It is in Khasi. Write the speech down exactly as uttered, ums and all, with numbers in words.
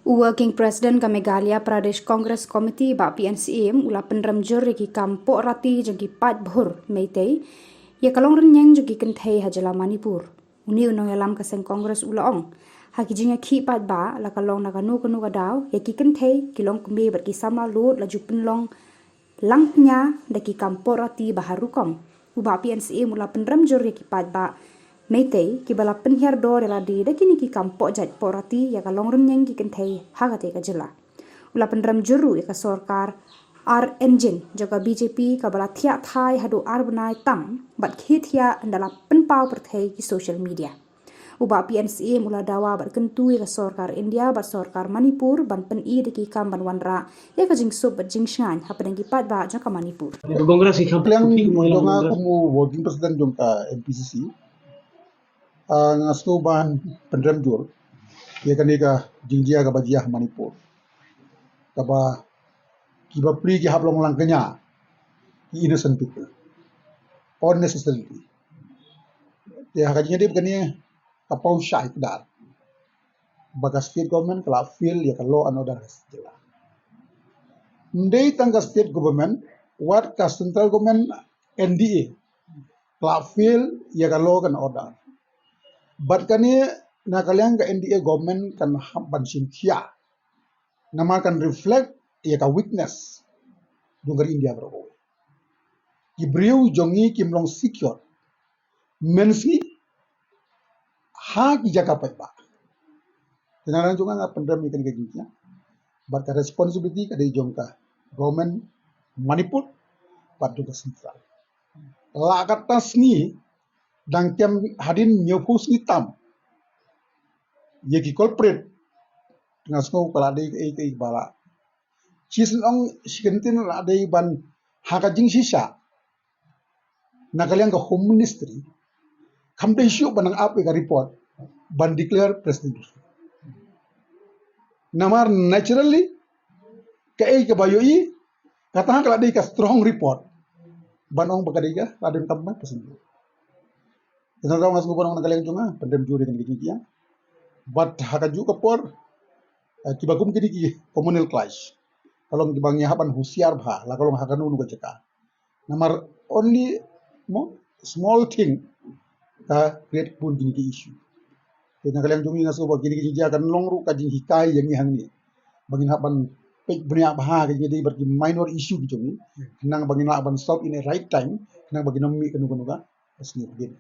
U Working President ka Meghalaya Pradesh Congress Committee, Bah P N Syiem, u la pynrem jur ïa ki kam pohrati jong ki paidbah Meitei ïa ka longrynïeng jong ki kynthei ha jylla Manipur. Une u nongïalam ka seng Congress u la ong, ha ki jingïakhih paidbah la ka long na kano kano ka daw, ïa ki kynthei, ki longkmie bad ki samla lud la ju pynlong lang pnia da ki kam pohrati ba har rukom. U Bah P N Syiem u la pynrem jur ïa ki paidbah Meitei kiba la pynhiar dor ïa lade da kine ki kam poh jait pohrati ïa ka longrynïeng ki kynthei ha katei ka jylla. U la pynrem jur ruh ïa ka sorkar ar engine jong ka B J P kaba la thiah thai haduh ar bnai tam bad khie thiah ynda la pynpaw pyrthei ki social media. U Bah P N Syiem u la dawa bad kyntu ïa ka sorkar India bad sorkar Manipur ban pyni da ki kam ban wanrah ïa ka jingsuk bad jingshngaiñ hapdeng ki paidbah jong ka Manipur. Ka Congress ki kam Pyrshang pynti mo jong nga Congress. Kum u working president jong ka M P C C, ah, nga sngew ban pynrem jur ïa kane ka jingjia kaba jia ha Manipur, kaba kiba pli ki hap long lang kñia, ki innocent people unnecessarily. Te ha ka jingïadei bad kane ka paw shai kdar ba ka state government ka la fail ïa ka law and order ka state jylla. Ym dei tang ka state government, wat ka central government, N D A, ka la fail ïa ka law and order. Bad kane na ka liang ka N D A government kan hap ban shim khia, namar kan reflect ïa ka weakness jong ka ri India baroh. Ki briew jong ngi kim long secure mynsngi ha ki jaka paidbah. Te na liang jong nga nga pynrem ïa kane ka jingkhia bad ka responsibility ka dei jong ka government Manipur bad jong ka central. La katta sngi dang kem hadien hynñiewphew sngi tam ïa ki culprit, nga sngew ka la dei kaei kaei ba la shisien ong, shi kyntien la dei ban ha ka jingshisha na ka liang ka Home Ministry kam dei shuh ban nang ap ïa ka report ban declare president. Namar naturally kaei kaba ïohi, kata ka la dei ka strong report ban ong ba ka dei ka la dei kam ban president. Te na ka daw nga sngew ban ong na ka liang jong nga pynrem jur ïa kane ka jingkhia. Bad ha kajuh ka por, eh, kiba kum kine ki communal clash ka long kiba ngi hap ban husiar bha la ka long ha kano kano ka jaka. Namar only mo small thing ka create bun kine ki issue. Te na ka liang jong ngi nga sngew ba kine ki jingjia kan long ruh ka jinghikai ïa ngi hangne ba ngin hap ban peit bniah bha ka jingïadei bad ki minor issue ki jong ngi, khnang ba ngin lah ban solve in a right time, khnang ba kin ym mih kano kano ka sngi hadien.